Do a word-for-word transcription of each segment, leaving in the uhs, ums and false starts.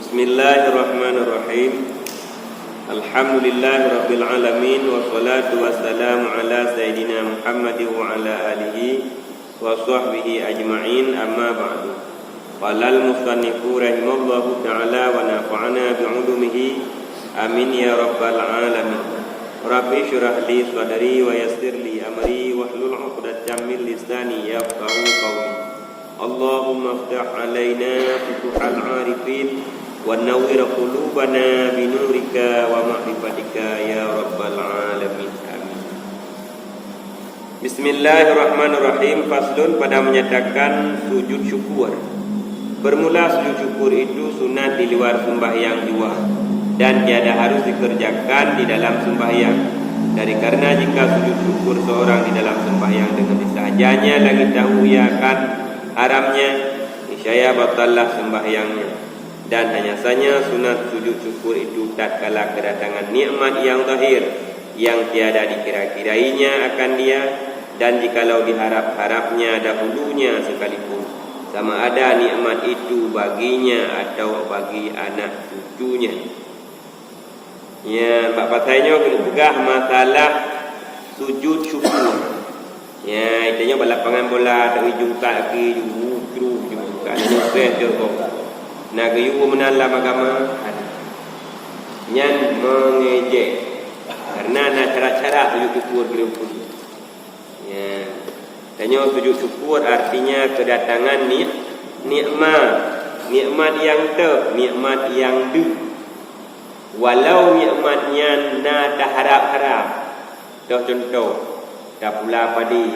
Bismillahirrahmanirrahim. Alhamdulillahirabbil alamin, wassalatu wassalamu ala sayyidina Muhammadin wa ala alihi wa sahbihi ajma'in, amma ba'du. Qalal musannifu rahimallahu ta'ala wa nafa'ana bi ulumihi. Amin ya rabbal alamin. Rabbi syrah li sadri wa yassir li amri wahlul 'uqdatam min lisani yafqahu qawli. Allahumma iftah alaina futuhal arifin wa nawwir qulubana binurika wa ma'rifatika ya rabbal alamin. Amin. Bismillahirrahmanirrahim. Faslun, pada menyatakan sujud syukur. Bermula sujud syukur itu sunat di luar sembahyang jua dan tiada harus dikerjakan di dalam sembahyang. Dari karena jika sujud syukur seorang di dalam sembahyang dengan disahajanya lagi tahu ia akan haramnya, niscaya batallah sembahyangnya. Dan hanya saja sunat sujud syukur itu tatkala kedatangan nikmat yang zahir, yang tiada dikira-kirainya akan dia, dan jikalau diharap-harapnya dahulunya sekalipun, sama ada nikmat itu baginya atau bagi anak cucunya. Ya, bak pasai nyoe keuneuk peugah masalah sujud syukur. Ya, tanyoe bak lapangan bola, tawi jungkat kaki, jungkat, jungkat, jungkat, jungkat, jungkat. Na geuyue meunan lam agama, nyan mengejek. Karena na syarat-syarat sujud syukur keuneuk peugah. Ya. Tanyoe sujud syukur artinya kedatangan ni-, nikmat. Nikmat nyang teuh, nikmat nyang deuh. Walau nikmat nyan na taharab-harab. Toh contoh, tapula padé.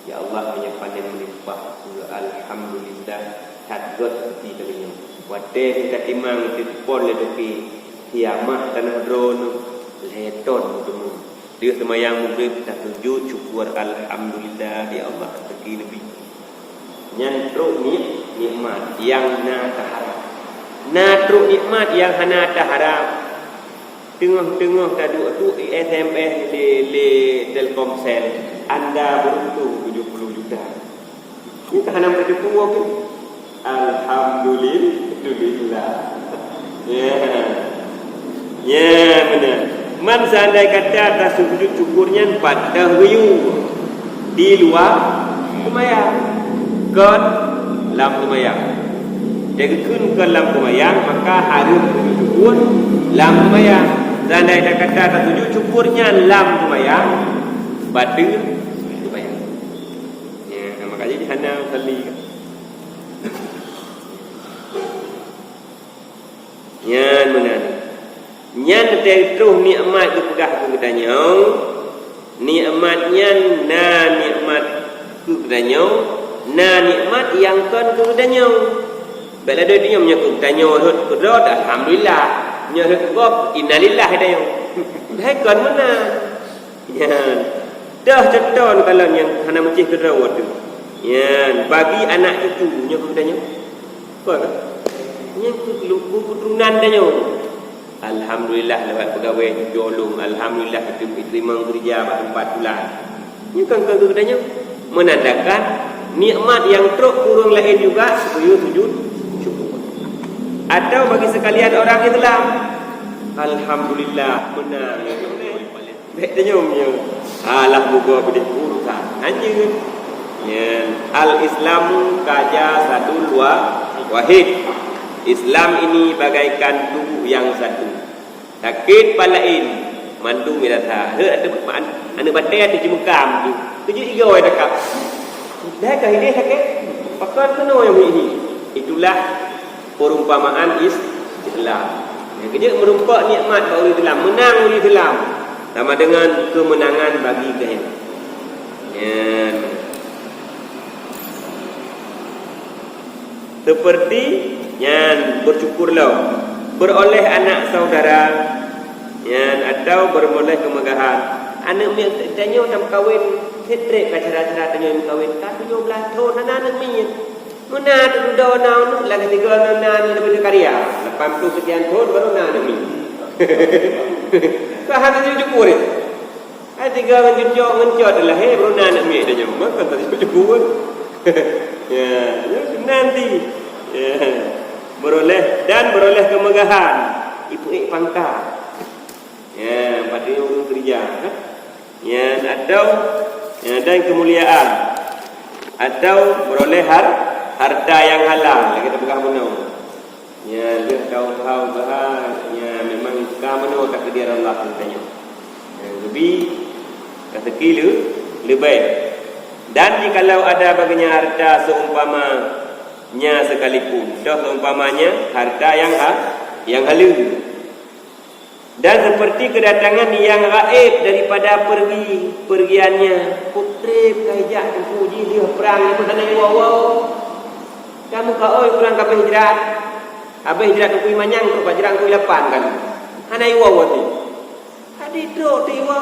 Ya Allah, meunyoe panen meulimpah, alhamdulillah, that göt até lagèe nyoe. Watèe tatimang teupeue lé toké, kiamat tanoh droeneuh, lhèe thôn meuteumé. Deuh seumayang Maghrib, tasujud syukur, alhamdulillah, ya Allah, raseuki leubeh. Nyan trok ni-, nikmat nyang na taharab. Na trok nikmat nyang hana taharab. Teungoh-teungoh taduek-duek S M S lé, lé Telkomsel, "Anda beruntung tujuh puluh juta." Nyoe ka hana meuteupeue keu? Alhamdulillah. Ya. Ya, meunan. Man seandai kata tasujud syukur nyan pat teuh geuyue di luwa seumayang, kon lam seumayang. Jadi, kon lam seumayang, maka harôh sujud syukur lam seumayang. Seandai kata tasujud syukur nyan lam seumayang, bateue seumayang. Ya, maka jadi hana tali. Nyan meunan. Nyan teuh troh nikmat geupeugah keu geutanyoe. Nikmat nyan na nikmat keu geutanyoe, na nikmat nyang kon keu geutanyoe. Bèk lagèe tanyoe, meunyoe keu geutanyoe rhot keudroe, alhamdulillah. Meunyoe rhot keu gob, innalillah geutanyoe. Hai kon meunan. Nyan. Dah contoh kalon nyang hana meucéh keudroe teuh. Nyan, bagi anak cucu nyoe keu geutanyoe. Kon? Nyan keu lu-, keu keuturonan tanyoe. Alhamdulillah lewat peugawée cucu lôn. Alhamdulillah itu diterima kerja bak tempat pulan. Nyoe kan keu geutanyoe. Menandakan nikmat nyang trok ureuëng laén juga supaya sujud syukur. Atau bagi sekalian orang Islam. Alhamdulillah, menang. Bèk tanyong nyoe. Alah, muga beudeh urusan. Hanjeuet. Nyan, al-Islamu kajasadul wa-, wahid. Islam ini bagaikan tubuh yang satu. Sakét pat laén, mandum mirasa. Heuet ateueh an-, aneuk batèe ateueh jimeukam tu. Keujeuet igoe dakab. Dah ka hideh sakét. Pakon keunoe nyang hi-hi. Itulah perumpamaan is-, Islam. Nyang keujeuet meurumpok nikmat bak ureuëng Islam, meunang ureuëng Islam, sama dengan kemenangan bagi geuh. Nyan. Seperti nyan, bersyukurlah, beroleh anak saudara, nyan, atau beroleh kemegahan. Aneuk miet tanyoe nyang meukawen, setrek ka cara-cara tanyoe meukawen, ka tujoh blaih thon hana aneuk miet. Meunan teuh dudoe na aneuk, lagèe tiga na, na aneuk leubeh karya. Lapan puluh sekian thon baru na aneuk miet. Ka hana jeuet jukuk deh. Hai tiga ngon cucok, ngon cot lahé baru na aneuk miet dah nyoe. Maka tak jeuet jukuk. Ya, ya, nanti. Ya. Beroleh dan beroleh kemegahan, ipeuék pangkat. Ya, pada ureuëng kerja, kan? Ya, atau ya, dan kemuliaan, atau beroleh har, harta yang halal, kita pegang bunoe. Ya, lheueh ka usaha-usaha, ya, memang ka meunoe takdir Allah tanyoe. Ya, lebih rezeki le, lebih. Dan jikalau ada baginya harta seumpama nya sekalipun, toh seumpamanya harta yang ha, yang haleue. Dan seperti kedatangan yang gaib daripada pergi, pergiannya. Putreb ka ijak teungku jih lheueh prang, hana iwoe-woe. Kamu ka oi urang ka abéh hijrat. Abéh hijrat teungku manyang trok bak jrang teungku lapan kan. Hana iwoe-woe teuh. Hadi trok teuh iwoe.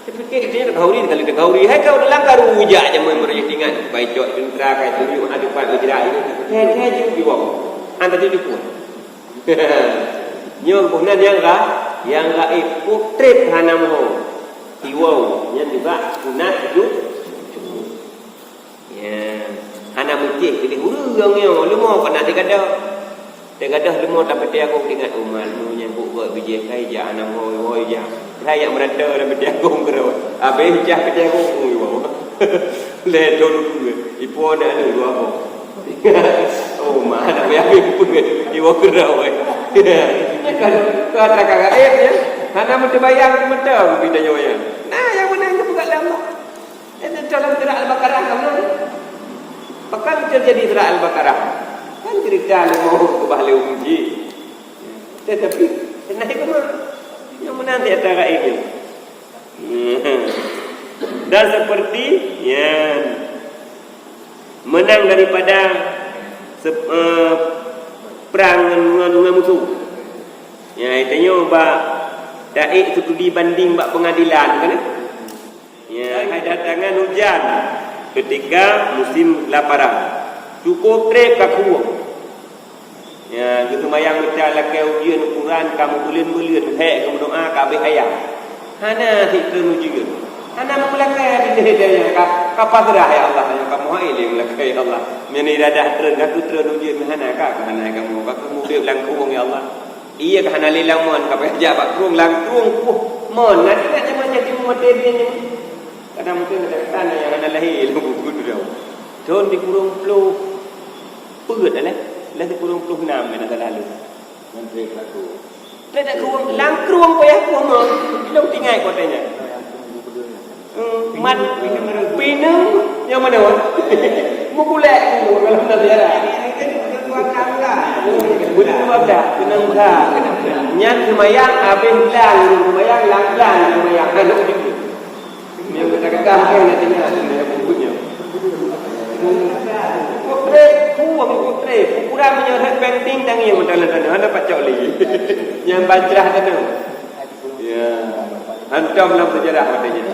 Teupike dia nak hauri, kali nak hauri. Hai kau dalam karu ujak jameun meureuti ingat. Bai cok teuntara kai tunjuk ada pat hijrat itu. Hai, hai, jeuet iwoe. Anta jeuet pun. Nyoe bunoe nyang ga, nyang gaib, putreb hana meuho. Iwoe, nyan juga sunat sujud. Ya, hana meucéh keudeh ureuëng nyoe, leumo keunan teugadoh. Teugadoh leumo tapi teuagong ingat umat, leumo nyang buet-buet bijéh kai jak hana meuho, iwoe jak. Hai jak meurata lam teuagong keudroe. Abéh jak teuagong, iwoe. Lé thon dua, ipo na lé dua boh. Oh, ma, hana payah peue, iwoe keudroe. Kan, kan, kan, kan, eh, ya. Hana meuteubayang meuteumé geutanyoe nyan. Nah, nyang meunan geupeugah lé Allah. Itu dalam surah Al-Baqarah kan? Bahkan terjadi surah Al-Baqarah. Kan cerita leumo keubah lé uji. Tetapi, kena hikmah. Nyang meunan di antara ilmu. Dan seperti, ya, menang daripada sep-, eh, perang ngon, ngon, ngon musuh. Ya, itu nyoe bak taék studi banding bak pengadilan kan? Ya, hai datangan hujan ketika musim kelaparan. Cukup treb ka krueng. Ya, geuseumayang meucah lakée ujeuen ukuran ka meubuleuen-buleuen, hék geumeudoá ka abéh ayam. Hana sit treun ujeuen. Hana meulakée di deh-deh nyan ka, ka pasrah, "Ya Allah, nyang kamoe hai lé meulakée, ya Allah. Meunyoe iradah treun, ka treun ujeuen, hana ka, ka hana kamoe, ka kamoe udeb lam krueng, ya Allah." Iya ka hana lé lam mon, ka payah jak bak krueng, lam krueng puih mon. Nyan ingat nyan meunan cit maté dia nyan. Kadang mungkin ada kesan yang hana lahé lam buku tu dah. Thon di kureueng ploh peuet dah leh. Leh di kureueng ploh nam kena salah lé. Nyan treb lam krueng. Treb lam krueng, lam krueng payah puih mon. Ilong tinggai kota nyan. Hmm, mat pineung nyang mana, Wan? Meukulek dulu dalam sejarah. Beudua belah, keunong belah. Nyan seumayang abéh blang, seumayang lam blang, seumayang aneuk jih. Nyang kata-kata mungkin nak tinggal, nak bukunya. Putreb, puang putreb. Ukuran meunyoe rhot péng ting tangieng meudalan tanyoe, hana pacok lé. Nyang bancrah tanyoe. Ya. Hantom lam sejarah watée nyan.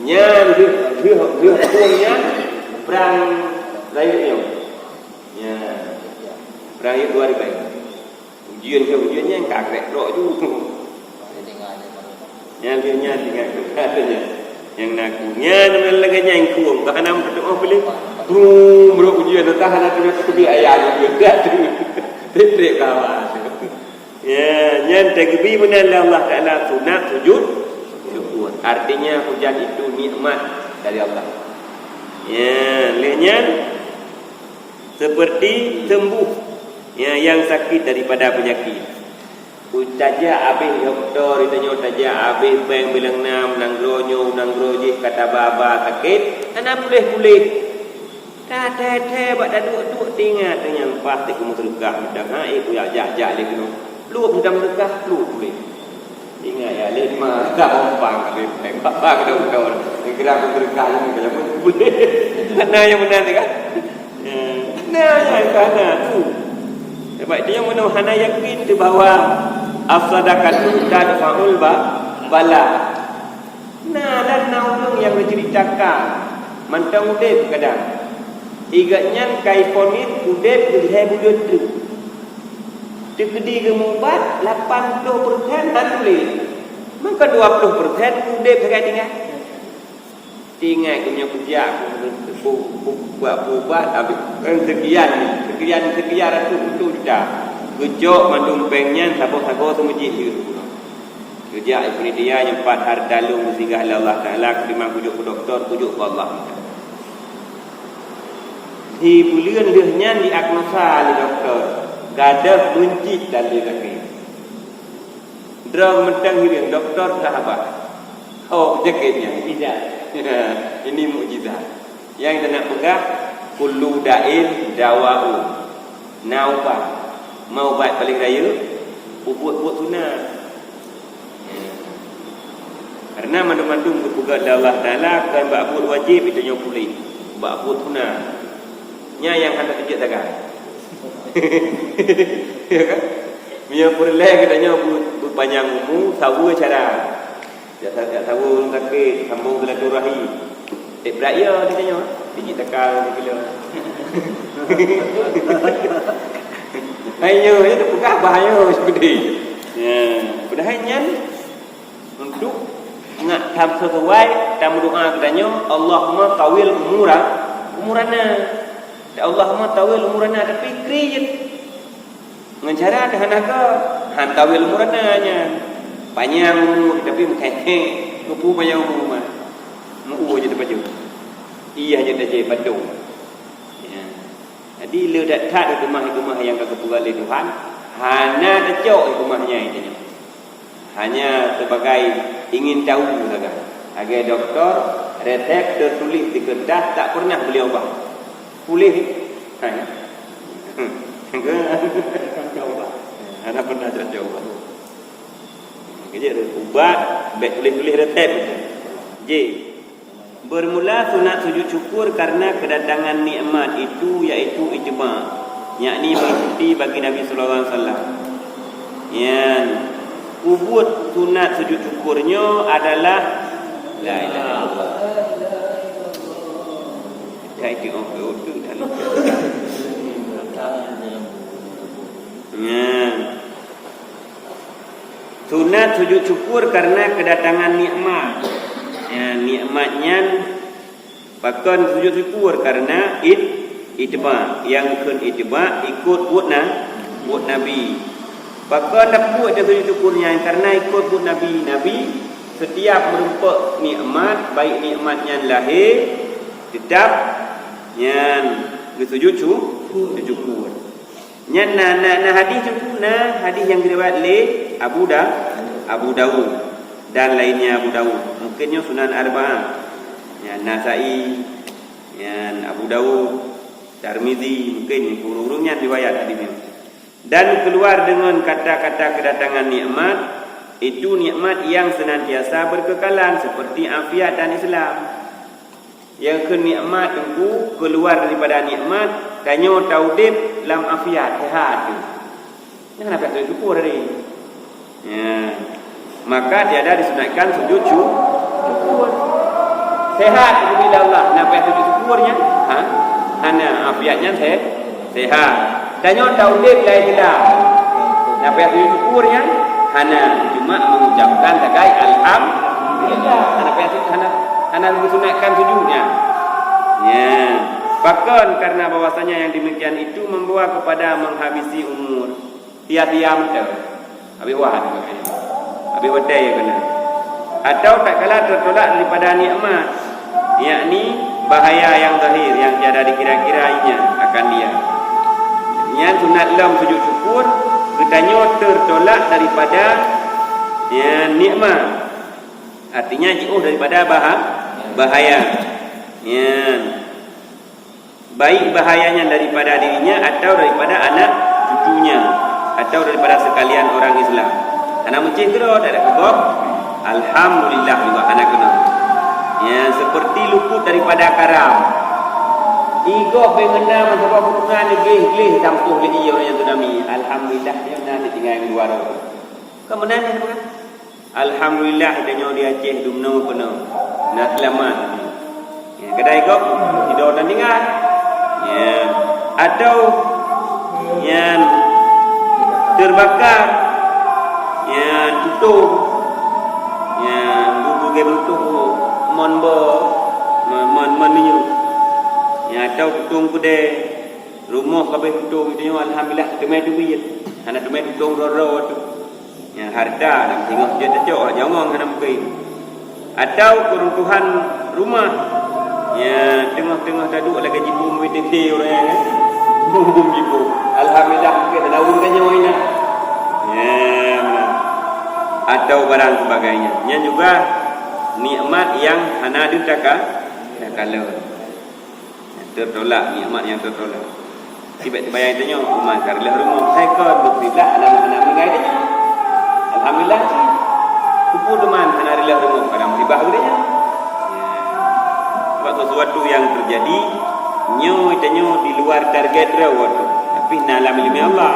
Nyan lheueh, lheueh, lheueh phon nyan, prang rayeuk nyoe. Ya. Prang rayeuk dua ribèe. Ujeuen ke ujeuen nyan ka krek trok ju. Nyan lheueh nyan tinggai keu katanya. Nyang naku. Nyan lagée nyan krueng, ka hana meutuoh peuleueh. Brum, brok ujeuen, entah hana teubiet ayah ujeuen. Dak tu. Treb-treb kawan. Ya, nyan teugeubri meunan lé Allah Taala sunat sujud syukur. Artinya hujan itu nikmat dari Allah. Ya, lé nyan seperti sembuh, ya, yang sakit daripada penyakit. Tajak abéh dokto, tanyoe tajak abéh bank bilang nam, nanggroe nyoe, nanggroe jih, kata baba sakét, hana puléh-puléh. Ka thee-thee bak taduek-duek teuingat nyang paih teuk meuseudeukah mantong, ha, eh, kujak jak-jak lé keunoe. Pluek mantong seudeukah, pluek puléh. Ingat ya, lé ma, ka bompang, ka bompang, ka dokto. Geura meuseudeukah nyan, ka jameun puléh. Hana nyang meunan teuh kan? Ya, hana nyang ka hana tu. Sebab itu nyang meunan hana yakin teuh bahwa as-sadaqatu tadfa'ul ba-, bala. Na dan na ureuëng nyang geuceuritakan mantong udeb kadang. Igeuh nyan ka iponis udeb lhée buleuen treuk. Teukeudi geumubat lapan ploh persen na tuléh. Maka dua ploh persen udeb sagai tinggai. Ingat keu meunyoe kujak, bu-, bu-, buat ubat, habéh, eh, sekian, sekian, sekian ratus puluh juta. Geucok mandum péng nyan, saboh-saboh seumeujiek jeuet. Geujak di panitia nyang pat hareuta lôn geusinggah lé Allah Taala, keutimang kujok keu dokto, kujok keu Allah. Di buleuen lheueh nyan diagnosa lé dokto, gadoh meuncit tali kaki. Droe mantong hireuen, dokto sahabat. Oh, penyakit nyan, mukjizat. Ini mukjizat. Nyang teunak peugah, kullu da'in dawa'u. Na ubat. Ma ubat paléng rayeuk, peubuet-buet sunat. Karena mandum-mandum geupeugah lé Allah Taala kon bak buet wajéb geutanyoe puléh, bak buet sunat. Nyan nyang hana teujeuet sagai. Ya kan? Meunyoe peureulée geutanyoe beu-, beupanyang umu, saweue cara. Jak sa-, jak saweue ureuëng sakét, sambông silaturahim. Eh, brat ya, dia tanya. Biji takal sikilo. Hai nyoe, nyoe teupeugah bahaya seperti. Ya, padahal nyan untuk ngak tam sesuai, tam doa geutanyoe, Allahumma tawil umura, umurana. Ya Allahumma tawil umurana, tapi kriet. Ngon cara teuh hana ka, han tawil umur na nyan. Panyang umur, tapi meukheh-kheh, keupeue panyang umur mah. Meu jeuet tapajoh. Iya jeuet tajép padong. Ya. Jadi, le that-that hikmah-hikmah nyang ka geupeugah lé Tuhan, hana tacok hikmah nyan tanyoe. Hanya sebagai ingin tahu saja. Lagée doktor, resep teutuléh di keureutah tak pernah beliau ubah. Puléh. Ha. Hana pernah cocok ubah. Jadi, ubat, bék tuléh-tuléh resep. Ji. Bermula sunat sujud syukur karena kedatangan nikmat itu, yaitu ijma, yakni mengikuti bagi Nabi sallallahu alaihi wasallam. Nyan, peubuet sunat sujud syukur nyoe adalah la ilaha illallah. Hai, di orang tu dah lupa. Nyan. Sunat sujud syukur karena kedatangan nikmat. Ya, nikmat nyan pakon sujud syukur karena it-, ittiba. Nyang kheun ittiba ikut buet na-, buet Nabi. Pakon tapeubuet sujud syukur nyan karena ikut buet Nabi. Nabi setiap meurumpok nikmat, baik nikmat nyan lahé, tetap nyan geusujud syu-, sujud syukur. Nyan na, na, na hadis tu, na hadis nyang geuriwayat lé Abu Da-, Abu Daud dan lainnya Abu Daud. Mungkin nyoe Sunan Arba'ah. Nyan Nasai, nyan Abu Daud, Tirmizi, mungkin ureuëng-ureuëng nyan riwayat hadis nyoe. Dan keluar dengan kata-kata kedatangan nikmat, itu nikmat yang senantiasa berkekalan seperti afiat dan Islam. Nyang kheun nikmat teungku keuluwa daripada nikmat, tanyoe taudeb lam afiat, sehat tu. Nyan afiat sujud syukur tadi. Ya. Maka tiada disunatkan sujud syu-, syukur. Sehat dibila Allah, na payah sujud syukur nyan? Ha? Hana, afiat nyan se-, sehat. Tanyoe taudeb lam Islam. Na payah sujud syukur nyan? Hana, cuma mengucapkan sagai alhamdulillah. Hana payah sujud, hana, hana disunatkan sujud nyan. Ya. Pakon karena bahwasanya yang demikian itu membawa kepada menghabisi umur. Sia-sia meuteuk. Habis wah, habis watée keunan. Atau tatkala tertolak daripada nikmat, yakni bahaya yang zahir yang tiada dikira-kiranya akan dia. Nyan sunat lom sujud syukur, geutanyoe tertolak daripada, ya, nikmat. Artinya jiôh daripada baha-, bahaya. Nyan. Baik bahayanya daripada dirinya atau daripada anak cucunya atau daripada sekalian orang Islam. Hana meucéh keudroe, tak ada keugob. Alhamdulillah juga hana keunong. Ya, seperti luput daripada karam. Igob beu ngeuna meusaboh keuntungan gleh-gleh tampôh lé ie uroe nyan tsunami. Alhamdulillah, dia na ditinggai dua roh. Ka meunan nyan bukan? Alhamdulillah, tanyoe di Aceh dumnoe keunoe na seulamat. Ya, kadai gob sidroe na tinggai. Ya, atau nyan terbakar, ya, tutong, ya, bubu ge beruntung mon bo, Man-man meunyoe. Nyang atau tutong keudè, rumoh ka abéh tutong, tanyoe alhamdulillah teumé teubiet. Hana teumé tutong droe-droe tu. Nyang harta lam singoh jeuet tacok, nyawöng hana mungken. Atau keuruntuhan rumah. Ya, teungoh-teungoh taduek lagèe jipeubuet teuntèe ureueng nyan, kan? Bum-bum jipeubuet. Alhamdulillah, mungken hana ureueng tanyoe inan. Ya, atau barang sebagainya. Nyan juga nikmat nyang hana deuh taka-, takalon. Tertolak, nikmat nyang tertolak. Sibak teubayang tanyoe, umat ka reuloh rumoh, hai kon, beukiblat, anak-anak meuninggai tanyoe. Alhamdulillah, cit. Keupeue teuma hana reuloh rumoh, padahai musibah geutanyoe. Ya. Sebab sesuatu yang terjadi, nyoe tanyoe di luar target droe, tapi na lam ileumèe Allah.